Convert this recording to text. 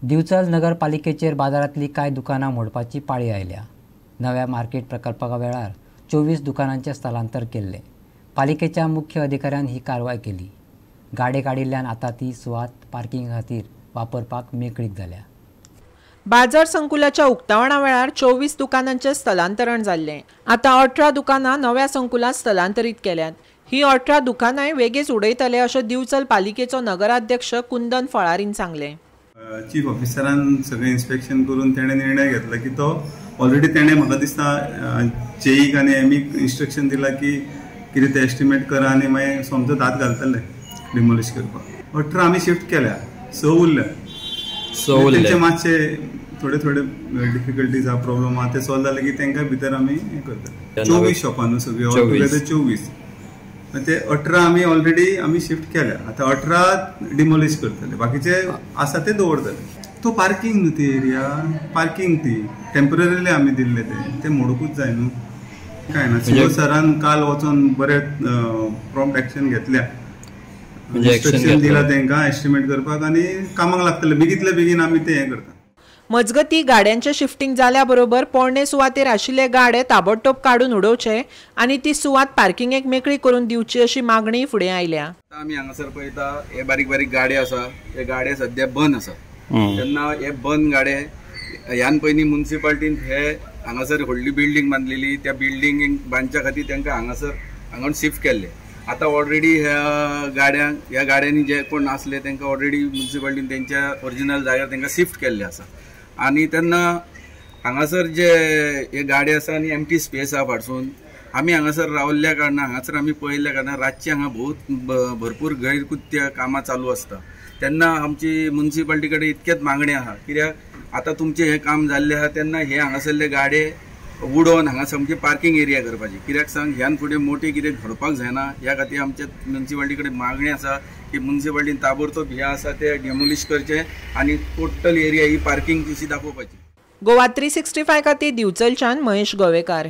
दिवचल नगरपालिकेचेर बाजारांतली कांय दुकानां मोडपाची पाळी आयल्या. नव्या मार्केट प्रकल्पा वेळार 24 दुकानांचें स्थलांतर केल्लें. पालिकेच्या मुख्य अधिकाऱ्यान ही कारवाय केली. गाडे काडिल्ल्यान आतां ती सुवात पार्किंगा खातीर वापरपाक मेकळीक जाल्या. बाजार संकुलाच्या उक्तावणा वेळार 24 दुकानांचें स्थलांतरण जाल्लें. आतां 18 दुकानां नव्या संकुलांत स्थलांतरीत केल्यात. ही 18 दुकानांय वेगेच उडयतले अशें दिवचल पालिकेचो नगराध्यक्ष कुंदन फळारीन सांगलें. चीफ ऑफिसरान सगळें इन्स्पेक्शन करून तेणें निर्णय घेतला की तो ऑलरेडी तेणें म्हाका दिसता जेईक आनी एमीक इन्स्ट्रक्शन दिला की कितें तें एस्टिमेट करा आनी मागीर सोमतो हात घालतले डिमोलिश करपाक. 18 आमी शिफ्ट केल्या, 6 उरल्या. तेंचे मातशे थोडे थोडे डिफिकल्टीज आहा, प्रॉब्लम आहा, ते सॉल्व जाले की तांकां भितर आमी हें करतले. 24 शॉपां न्हू सगळीं ऑल टुगेदर 24, ते 18 आमी ऑलरेडी आमी शिफ्ट केल्या. आतां 18 डिमोलिश करतले, बाकीचे आसा ते दवरतले. तो पार्किंग न्हू ती एरिया, पार्किंग ती टेम्पररीली आमी दिल्ले ते मोडूकूच जाय न्हू. कांय ना, सीओ सरान काल वचोन बरें प्रॉम्प्ट एक्शन घेतल्या, इन्स्ट्रक्शन दिला तांकां एस्टिमेट करपाक आनी कामाक लागतले बेगीतले बेगीन आमी ते हें करता. मजगती गाड्यांचे शिफ्टिंग जाल्या बरोबर पोरणे सुवातेर आशिल्ले गाडे ताबडतोब काडून उडोवचे आनी ती सुवात पार्किंगेक मेकळी करून दिवची अशी मागणी फुडें आयल्या. आमी हांगासर पळयता हे बारीक बारीक गाडे आसा, हे गाडे सद्या बंद आसा. तेन्ना हे बंद गाडे ह्यान पयलीं मुन्सिपाल्टीन हे हांगासर व्हडली बिल्डींग बांदलेली, त्या बिल्डींग बांदच्या खातीर तांकां हांगासर हांगा शिफ्ट केल्ले. आतां ऑलरेडी ह्या गाड्यांक ह्या गाड्यांनी जे कोण आसले तांकां ऑलरेडी मुन्सिपाल्टीन तेंच्या ओरिजिनल जाग्यार तांकां शिफ्ट केल्ले आसा. आनी तेन्ना हांगासर जे हे गाडे आसा आनी एम्प्टी स्पेस आहा फाटसून, आमी हांगासर रावल्ल्या कारणान हांगासर आमी पळयल्ल्या कारणान रातचे हांगा बहुत भरपूर गैरकृत्य कामां चालू आसता. तेन्ना आमची मुन्सिपाल्टी कडेन इतकेच मागणें आहा, कित्याक आतां तुमचें हें काम जाल्लें आहा तेन्ना हे हांगासरले गाडे उडोवन हांगा सामकी पार्किंग एरिया करपाची. कित्याक सांग, ह्यान फुडें मोठें कितें घडपाक जायना, ह्या खातीर आमच्या मुन्सिपाल्टी कडेन मागणें आसा की मुन्सिपाल्टीन ताबडतोब हें आसा तें डेमोलिश करचें आनी टोटल एरिया ही पार्किंग तशी दाखोवपाची. गोवा 365 खातीर दिवचलच्यान महेश गोवेकार.